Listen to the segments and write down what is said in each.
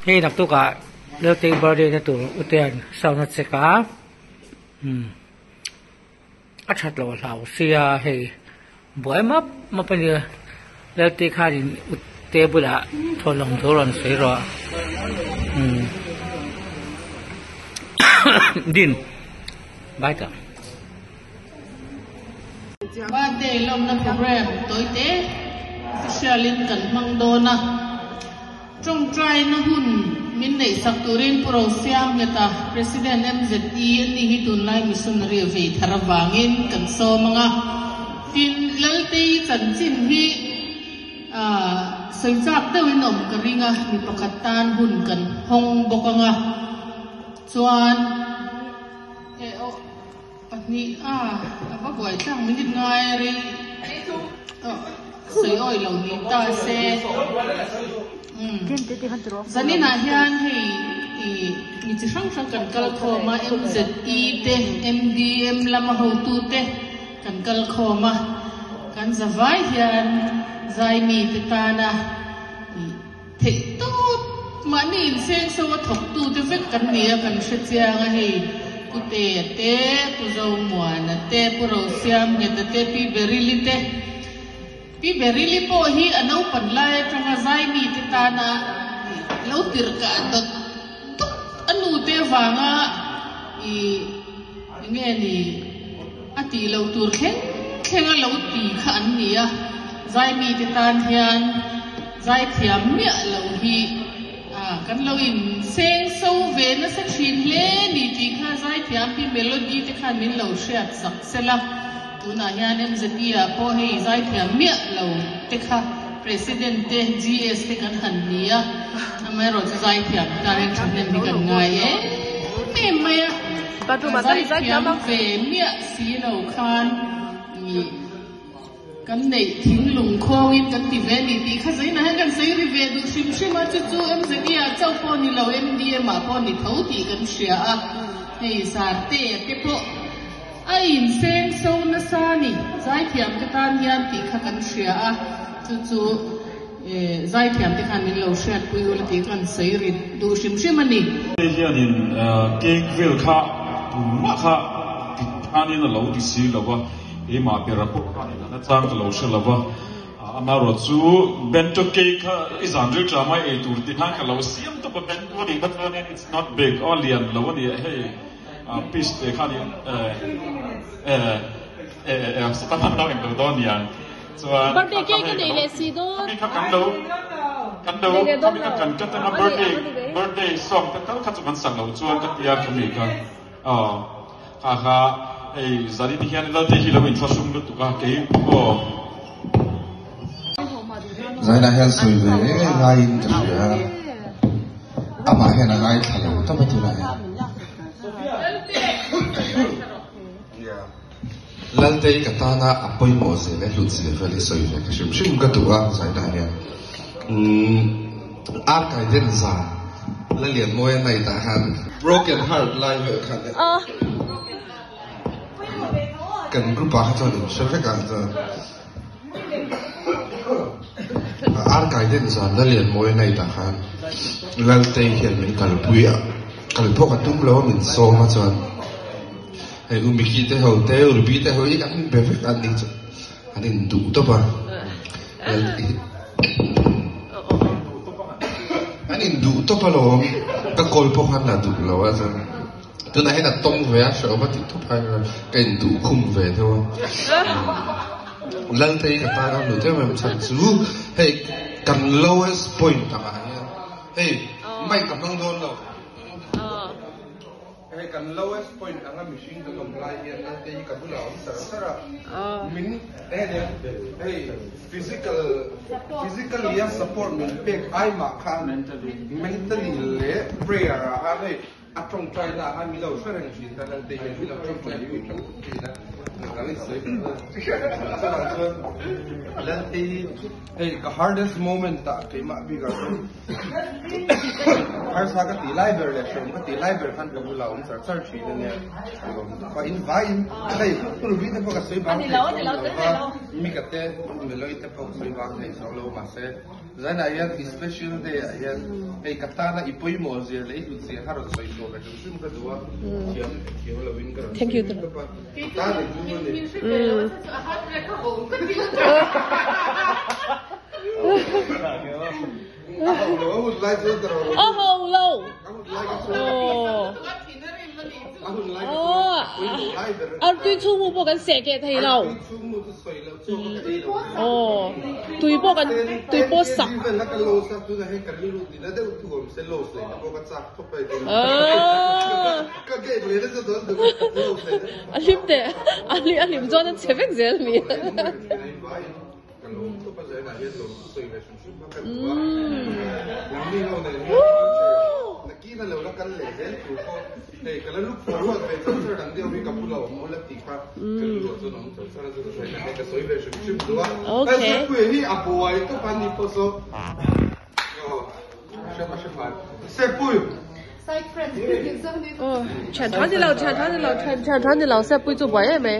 Hei naktukah Laltei birthday na tur utean sound a check a umm a that loh a hlau sia hei buai map map a nia Laltei khanin ute bulah thawhlawm thu rawn sawi rawh umm din bai tak. Birthday lawmna program tawite official in kan hmang dawn a. Tawngtaina hun min neihsak turin Pu Rosiam Ngeta, President MZE a ni hi tunlai missionary a vei thar avangin kan sawm ang a. Tin, Laltei chanchin hi sawi chak deuhin awm ka ring a, mi pakhat tan hun kan hawng bawk ang a. Chuan e aw pahnih a a va buai tlang minute ngai rei sawi awi lo ni ta se umm zaninah hian hei ih mi chi hrang hrang kan kal khawm a MZE te MDM lama hotu te kan kal khawm a kan zavai hian zaimi te tana ih. Theih tawp mahni insengso a thawktute vek kan ni a, kan hre chiang a hei, Pu Tea te, Pu Zomuana te, Pu Rosiamngeta te, Pi Berili te. Pi Berili pawh hi a naupan lai atanga zaimite tana lo tirhkah dawt dawt a nute avanga ih enge ni a tih loh tur thleng thleng a lo ti kha an ni a, zaimite tan hian Zaithiam miah lo hi kan lo in seng so ve nasa thin hle ni tih kha zaithiam pi Melody te khan min lo hriat sak sela, tunah hian MZE ah pawh hei zaithiam miah lo te kha President te GS te kan han ni a, amaherawhchu chu zaithiam tan hian thahnem hi kan ngai em em mai a, zaithiam ve miah si lo khan ih. Kan neih thinglung khawngin kan ti ve a ni tih kha zainah hian kan sawi ri ve duh hrim hrim a, chu chu MZE ah chauh pawh ni lo MDM ah pawh ni tho tih kan hria a, hei Sarte te pawh a inseng so nasa a ni, zaithiam te tan hian tih kha kan hria a, chu chu zaithiam te khan min lo hriatpui ula tih kha kan sawi ri duh hrim hrim a ni. Hei hianin cake vel kha tumah kha ti thanin a lo ti si lo va. Keimah ber a pawh kha in a chang ka lo hre lo va, amaherawh chu bento cake kha i zan ril tha mai ei tur tih khan ka lo siam tawp a, bento a nih kha chuanin it's not big aw lian lo a ni a hei piece te kha a ni eh eh eh sata hman lo englo dawn niang chuan Birthday cake a nei leh si dawn. Khami kha kan lo kan lo khami kha kan cut anga birthday birthday song te tal kha chu kan sak loh chuan ka tia khami kha aw. Kha kha hei zari te hian Lalte hi lo inthlahrung lutuk a kei aw. Zaina hian sawi ve ngaiin ka hria a, amah hian a ngaithla lo tawp a tunah hian. Laltei ka tana a pawimawh zia leh hlut zia vel hi sawi ve ka hrim hrim ka duh a Zaina hian. Umm ar kai den zan la lian mawi a night ah khan broken heart lai vel khan kan group ah kha chuan in hre vek a chuan ar kai den zan la lian mawi a night ah khan Laltei hian min kalpui a kal pawh ka tum lo a min sawm a chuan hei u Micky te ho te u Ruby te ho hi kan be vek a ni chu an induh tawp a. An induh tawp alawm, ka call pawh khan la duh lo a chuan tunah hian a tawng ve a hrehawm a tih tawp ai khan ka induh khum ve deuh a. Laltei ka tan a hlut em em chhan chu hei kan lowest point angah hian hei mic ka hmang dawn lo. Hei kan lowest point anga mihring kan awm lai hian naute hi ka bulah a awm sar sar a, min hei physical physically a support min pek ai mah khan mentally leh prayer ah khan hei a tawngtai na ah khan min lo hre reng thin kha naute hian min lo tawngtai pui tha khawp thin a, kan insawi chuvang chuan naute hi hei ka hardest moment ah keimah bik ah chuan. Harsa ka tih lai ber leh hrehawm ka tih lai ber khan ka bulah awm char char thin a nia. Ka lawm tawp a, in vaiin hei Ruby te pawh ka sawi bang thei chuang lo va, Mika te Meloi te pawh ka sawi bang thei chuang lo mahse Zainah hian i special day ah hian hei ka tana i pawimawh zia leh i hlut zia kha rawn sawi chhuah ve hrim hrim ka duh a, thiam thiam lovin ka rawn sawi ve tawp a, ka tan i hlu a ni. A ho lo. Aw. Tui chhung mu pawh kan seh keh thei lo. Aw. Tui pawh kan tui pawh sak. A hlim teh. A hlim chuan a chhe vek zel mi. Ka lawm tawp a zainah hian lawm chu sawi ve hrim hrim a ka duh a. Nangni ho nen hian culture nakin a lo la kal leh zel tur pawh hei ka la look forward ve char char ang deuh hi ka bula awm ula tih kha ka rilruah chuan a awm char char a chu ka zainah hian ka sawi ve hrim hrim duh a. Hei hi a buai tawp a ni pawh saw aw hre hre fai Sepui. Thian tha ni lo thian tha ni lo thian tha ni lo Sepui chu buai em mai.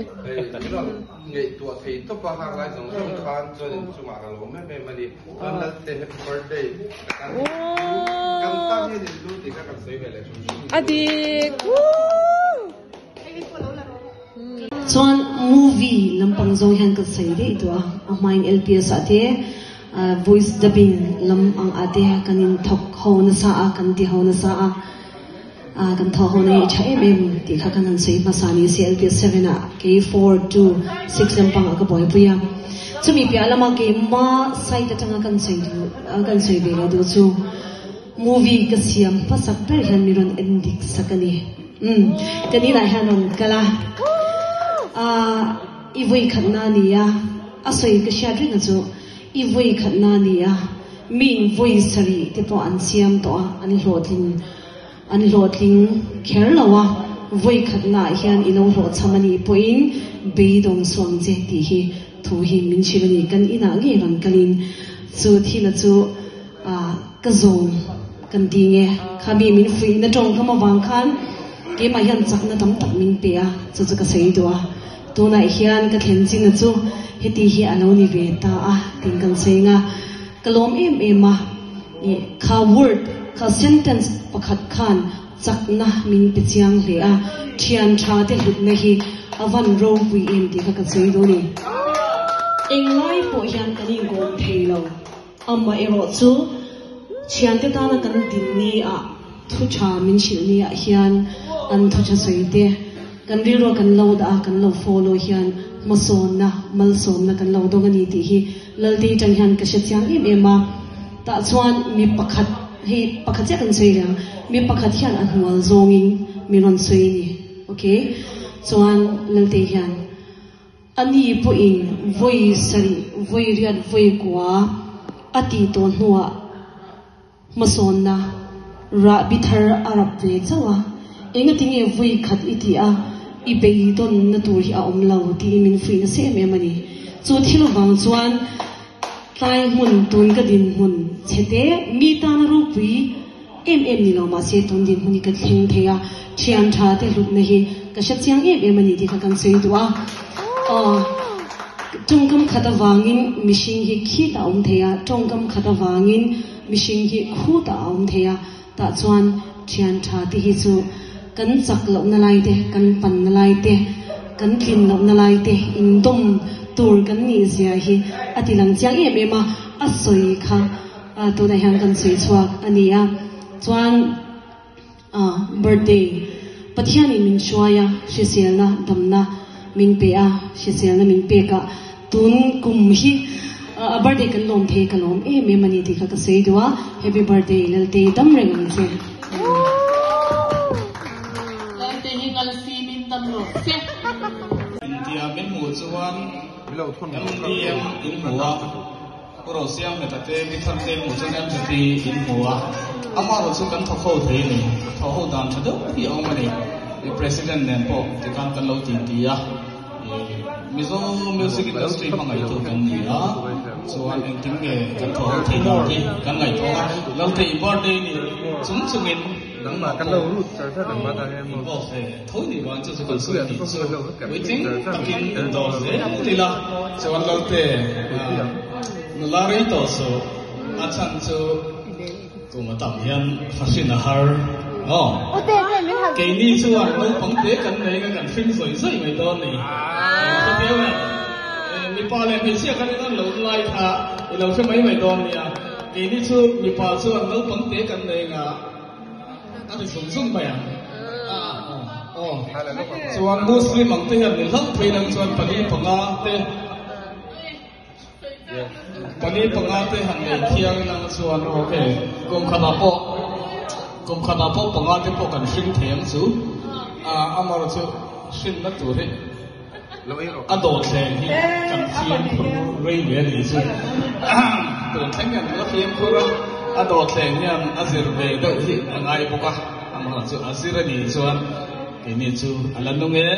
Ngaihtuah thei tawp a hang lai zawng zawng khan chuan in chungah ka lawm em em a ni. Chuan Lalte happy birthday ka tan hian kan tan hian in lu tih kha kan sawi ve leh hrim hrim. A dik. Chuan movie lampang zawng hian ka sawi daih duh a, a hmain LPS ah te voice dubbing lam ang ah te kan in thawk ho nasa a, kan ti ho nasa a. Kan thaw ho na hi tha em em tih kha kan han sawi hmasa ni se LPS 7 ah kei 4, 2, 6 lampang ah ka buaipui a. Chumi piah lama keima side atanga kan sawi duh kan sawi ve leh duh chu movie ka siam hmasak ber hian mi rawn en dik sak a ni. Umm kan inah hian rawn kal a. I vawi khatna a ni a, a sawi ka hriat reng a chu i vawi khatna a ni a, mi in vawi sarih te pawh an siam tawh a, an hlawhtling An hlawhtling kher lo a, vawi khatnaah hian i lo hlawhchham a nih pawhin beidawng suang che tih hi thu hi min hrilh a ni. Kan inah ngei rawn kalin chu thila chu ka zawm kan ti nge. Kha mi min fuihna tawngkam avang khan keimah hian chakna tam tak min pe a, chu chu ka sawi duh a. Tunah hian ka thlen chin a chu heti hi a lo ni ve ta a tiin kan sawi nga. Ka lawm em em a, ih kha word, kha sentence pakhat khan chakna min pe chiang hle a, thian tha te hlutna hi a van ropui em tih kha ka sawi dawn a ni. Englai pawh hian kan inkawm thei lo, amaherawh chu thiante tana kan din ni ah thu tha min hrilh ni ah hian an thu tha sawi te kan rilruah kan lo dah a, kan lo follow hian hmasawnna, malsawmna kan lo dawng a ni tih hi Laltei tang hian ka hre chiang em em a, tah chuan mi pakhat hei pakhat chiah kan sawi reng, mi pakhat hian a hnual zawngin mi rawn sawi a ni, ok chuan Laltei hian a ni pawhin vawi sarih vawi riat vawi kua a tih tawh hnuah Hmasawnna, Rahbi thar a rap ve chauh a, engatinge vui khat i tih a, i beidawnna tur hi a awm lo tiin min fuih nasa em em a ni. Chu thil vang chuan tlai hmun tun ka dinhmun chhe te, mi tana ropui em em ni lo mahse tun dinhmun hi ka thleng thei a, thian tha te hlutna hi ka hre chiang em em a ni tih kha kan sawi duh a. Aw, tawngkam khat avangin mihring hi khit a awm thei a, tawngkam khat avangin Mihring hi khutah a awm thei a, tah chuan thian tha te hi chu kan chak lohna lai te, kan panna lai te, kan tlin lohna lai te indawm tur kan nih zia hi a ti lang chiang em em a, a sawi kha tunah hian kan sawi chhuak a ni a, chuan birthday Pathianin min hruai a, hriselna damna min pe a, hriselna min pek a, tun kum hi a birthday kan lawm thei ka lawm em em a ni tih kha ka sawi duh a, happy birthday Lalte dam reng ang che. Lalte hi ngal fim in dam rawh se. India min hmuh chuan MDM in hmu a. Pu Rosiang hmeta te, mi thar te hmuh chuan MZP in hmu a, amaherawh chu kan thawk ho thei a ni. Thawh ho dan tha deuh hi a awm a ni. President nen pawh tikhan kan lo ti ti a, Mizo music industry hmangaihtu kan ni a. Chuan engtin nge kan thawh ho thei dan hi kan ngaihtuah a, Laltei birthday ni chung chungin nangmah pawh involve ve tho ni vang chu chu kan sawi a nih chu. Puitling takin indawr zel ila chuan Lalte nula rei tawh suh a chhan chu Kum a tam hian fahrin a har aw. Keini chuan naupang te kan nei nga kan hring zawih zawih mai dawn ni. Hetiang a mipa leh hmeichhia kan in an lo lai kha i lo hre mai mai dawn nia. Keini chu mipa chuan naupang te kan nei nga a ti zung zung mai ang. Aw chuan Muslim ang te hian min hlauh phei lang chuan pali panga te. Pali panga te han nei thiang nang chuan ok kum khatah pawh kum khatah pawh panga te pawh kan hring thei ang chu amaherawh chu hrinna tur hi a dawhthleng hi kan fimkhur rei ve a nih chu tun thleng hian kan la fimkhur a a dawhthleng hian a zir ve deuh hi a ngai bawk a amaherawh chu a zir a nih chuan keini chu a la nung e.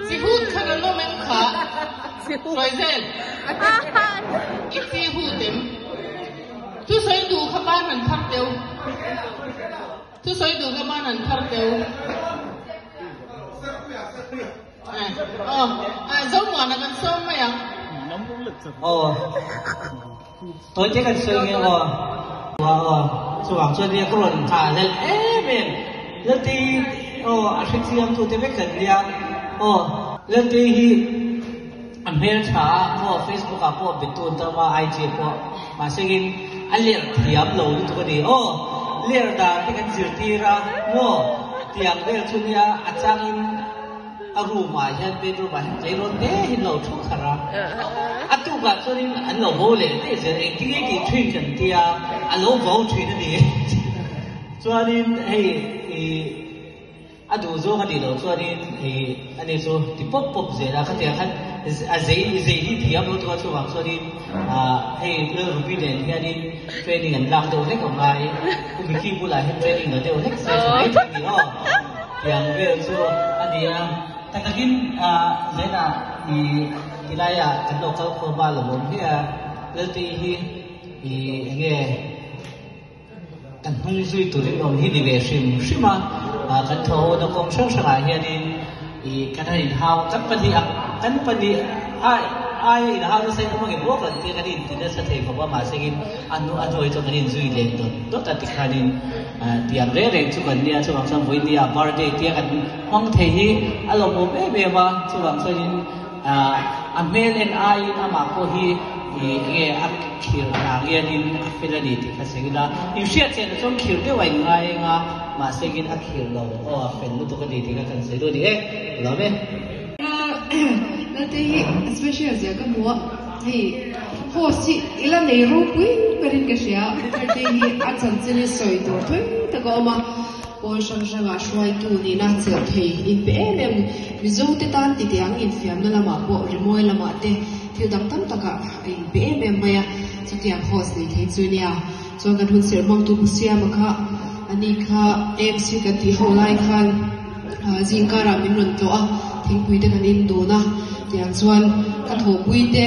Chi hut khan an awm em kha? Hruaizel, I chi hut em? Thusawi duh kha ban an phar teu. Thusawi duh kha ban an phar teu. Aw, Zomuana kan sawm mai ang. Aw, tawi te kan sawi nge aw. Aw, chuvang chuan nia ka rawn nghah hlelh em em. Laltei aw a hrechiang tute vek kan nia aw. Laltei hi a hmeltha a aw Facebook ah pawh be tun tam a IG ah pawh mahse in a lerh thiam lo lutuk a ni aw. Lerh dan te kan zirtir a maw tiang vel chu nia a changin A room ah hian bedroom ah hian tleirawl te hi an lo thu kharh a, a tuk ah chuanin an lo vo leh daih zel, engtin nge tih thin kan tia a lo vo thin a ni. Chuanin hei ih a duh zawng a nih loh chuanin ih ani chu ti pawp pawp zel a, khatiang khan a zei zei hi thiam lo tuk a chuvang chuanin ah hei Lalruby nen hianin training an lak deuh hlek a ngai, Pu Micky bulah hian training la deuh hlek se tha mai thei ni aw. Tiang vel chu a ni a, tak takin zainah i tilaiah kan lo kal khawm a, lo awm hle a, Laltei hi i enge kan hnung zui turin awm hi ni ve hrim hrim a, kan thaw ho na kawng hrang hrangah hianin i kan han inhau, kan pahnih ang kan pahnih ai aia inhau nasa in awm angem aw kan tia kan inti nasa thei khawp a, mahse in a hnu a hnuai chu kan inzui leh dawt dawt a tikhanin Tiang reng reng chu kan nia, chuvang chuan vawinia birthday tia kan hmang thei hi a lawmawm em em a, chuvang chuanin a hmel en aiin amah pawh hi eng nge a khir hna ngianin a fel a ni tih kha sawi ila, inhriat chianah chuan khir deuh a inngai eng a, mahse engin a khir lo aw a fel lutuk a ni tih kha kan sawi duh a ni e, lawm e. Lalte hi special zia ka hmu a, hei host hi i la nei ropui berin ka hria, Lalte hi a chanchin hi sawi tur thui tak a awm a, pawl hrang hrangah hruaitu nihna chelh thei inpe em em, Mizo te tan titi ang infiamna lamah pawh rimawi lamah te thil dang tam takah a inpe em em mai a, chutiang host nei thei chu nia. Chuan kan hun serh hmangtu Pu Siama kha ani kha AMC kan tih ho lai khan, Zingkarah min rawn tlawh a, thingpui te kan in dun a, tiang chuan ka thawhpui te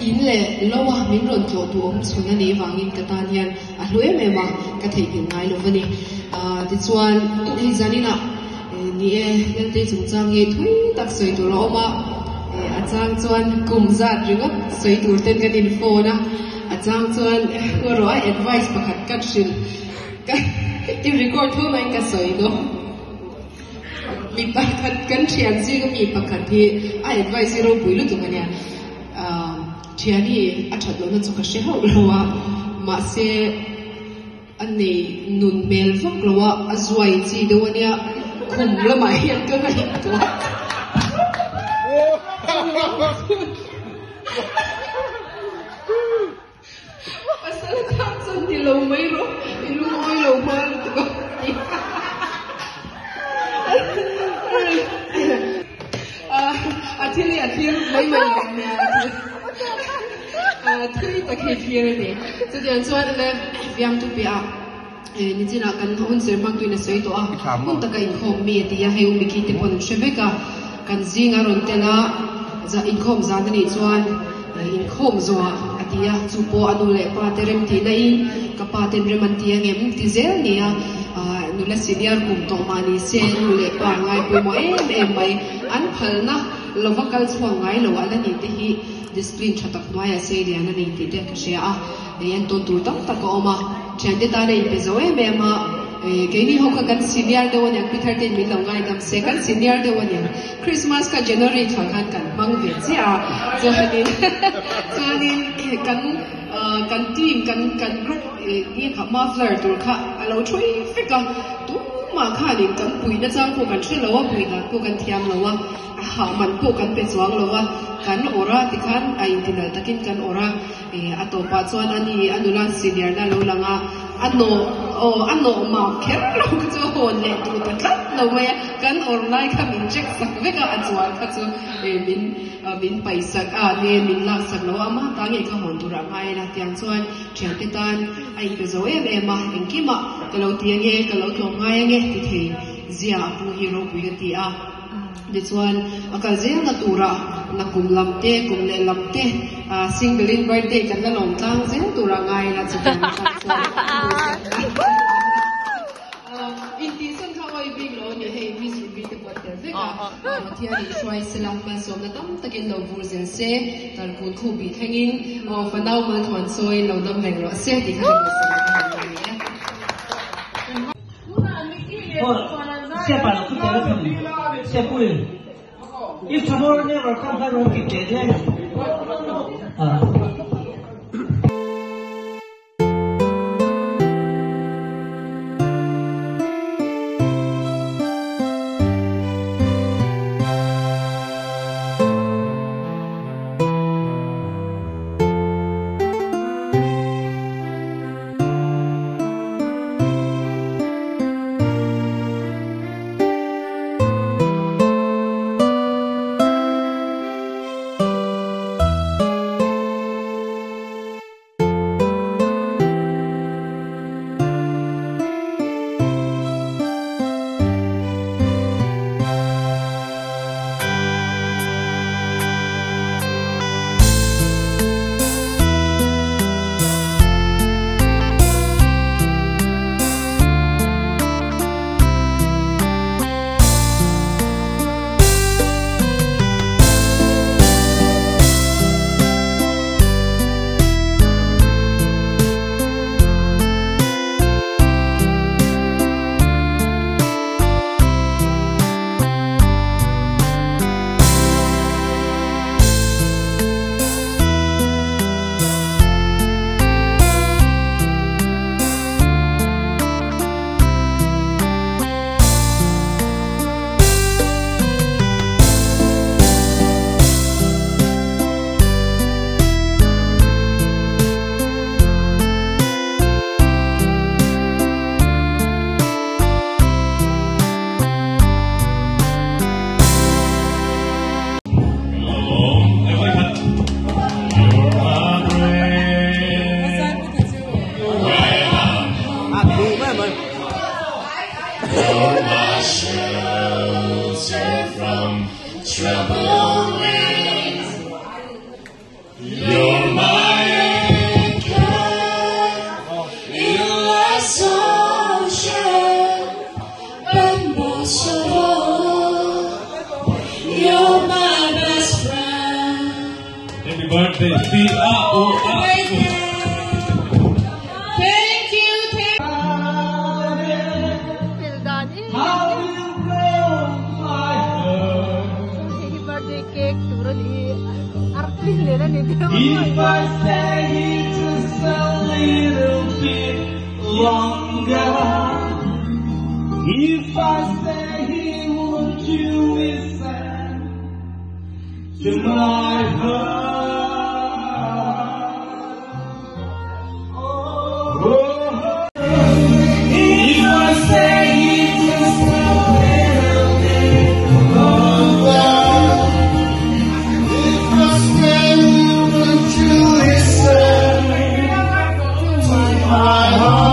in leh lo a min rawn tlawh duh awm chhun a nih vangin ka tan hian a hlu em em a, ka theihnghilh ngai lo va ni. Tichuan hei zaninah ni e, Laltei chungchang hi thui tak sawi tur a awm a, a chang chuan kum zat ringawt sawi tur ten kan in phone a, a chang chuan erawh a advice pakhat ka hrilh. Ka i record tho mai ka sawi dawn. Mi pakhat kan thian zinga mi pakhat hi a advice hi ropui lutuk ania. Thian hi a that lohna chu ka hre hauh lo a, mahse a nei nun hmel vak lo a, a zuai chi deuh ania, khum lamah hian ka ngaihtuah. Pasal khan chuan ni lo mai rawh, i lungawi lo hma lutuk a ti a. A thil hi a thlir mai mai lo nia, a thui tak hi thlir a ni. Chutiang chuan le fiamthu piahah nichinah kan hun ser hmangtuin a sawi tawh a, hun taka inkhawm mi a ti a, hei u Mickey te pawn an hre vek a, kan zinga rawn tel a. Inkhawm zan a nih chuan inkhawm zawhah a ti a, chu pawh a nu leh pa te rem tih na in ka pa ten rem an ti angem ti zel nia, nula senior kum tawh mah ni se nu leh pa ngai pawimawh em em mai, an phalna lova kal chhuak ngai lo a la nih te hi discipline tha tak hnuaiah sei lian a ni tih te ka hria a, hei an tawn tur tam tak a awm a, thiante tan a inpe zo em em a, keini ho kha kan senior deuh aniang Pi Thartein min lo ngaidam se kan senior deuh aniang. Christmas kha January thla khan kan hmang ve chiah a, chuanin chuanin kan kan team kan kan group hi kha muffler tur kha a lo thui vek a, tumah khanin kan puihna chang pawh kan hre lo a, puih dan pawh kan thiam lo a, a hah man pawh kan pe chuang lo a, kan awrh a tikhan a intinalh takin kan awrh a. A tawpah chuan a ni a nula senior na lo lang a, a nawh aw a nawh map kher lo kha chu a hawn leh duh ta tlat lo mai a, kan awr lai kha min check sak vek a, a chuan kha chu min min paih sak a ne min lak sak lo a, amah ta ngei kha hawn tur ah ngai ila tiang chuan thiante tan a inpe zo em em a, engkimah ka lo ti ange ka lo tlawm ngai ange ti thei zia a pu hi ropui ka ti a. Tichuan, a kal zelna turah na kum lam te, kum leh lam te single in birthday kan la lawm tlang zel turah ngai ila chutiang atang chuan intihsan kha awi bik lo a ni hei Miss Ruby te pawh a tel vek a, Pathian in hruai sela malsawmna tam takin lo vur zel se, tarkun khu bih thlengin aw fanau malthuan sawiin lo dam reng rawh se tih kha ka duhsak a ni e. If tomorrow never come, I won't be dead. Happy birthday P A O A Thank you, thank If I stay here just a little bit longer, if I stay here, won't you listen to my heart? Oh, if I stay here just a little bit longer, if I stay here, won't you listen to my heart?